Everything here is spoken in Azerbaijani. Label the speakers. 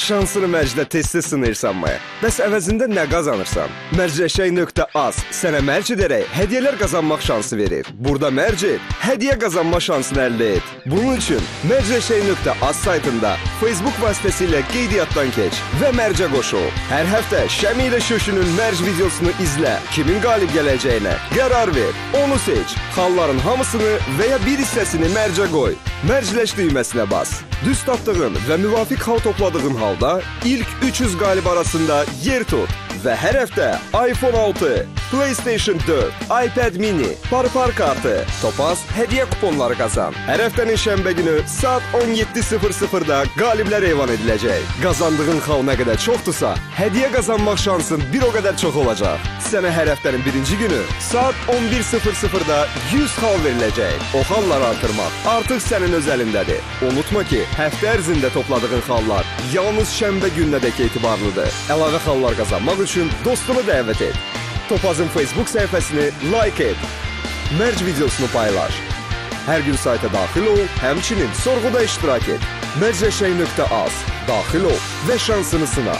Speaker 1: Şansını mərcdə tez-tez sınayırsanmı? Bəs əvəzində nə qazanırsan? Mərcləşək.az sənə mərc edərək hədiyyələr qazanmaq şansı verir. Burada mərc et, hədiyyə qazanma şansını əldə et. Bunun üçün mərcləşək.az saytında Facebook vasitəsilə qeydiyyatdan keç və mərcə qoşul. Hər həftə Şəmi ilə Şöşünün mərc videosunu izlə. Kimin qalib gələcəyinə qərar ver. Onu seç. Xalların hamısını və ya bir hissəsini mərcə qoy. Mərcləş düyməsinə bas. Düz tapdığın və müvafiq xal topladığın halda ilk 300 qalib arasında yer tut və hər həftə iPhone 6, PlayStation 4, iPad mini, Parpar kartı, Topaz hədiyyə kuponları qazan. Hər həftənin şənbə günü saat 17:00-da qaliblər elan ediləcək. Qazandığın xal nə qədər çoxdursa, hədiyyə qazanmaq şansın bir o qədər çox olacaq. Sənə hər həftənin birinci günü saat 11:00-da 100 xal veriləcək. O xalları artırmaq artıq sənin öz əlindədir. Unutma ki, həftə ərzində topladığın xallar yalnız şənbə gününədək etibarlıdır. Əlavə xallar qazanmaq üçün dostunu dəvət et. Topazın Facebook səhifəsini like et. Mərc videosunu paylaş. Hər gün sayta daxil ol, həmçinin sorğuda iştirak et. Mərcləşək.az. Daxil ol və şansını sına.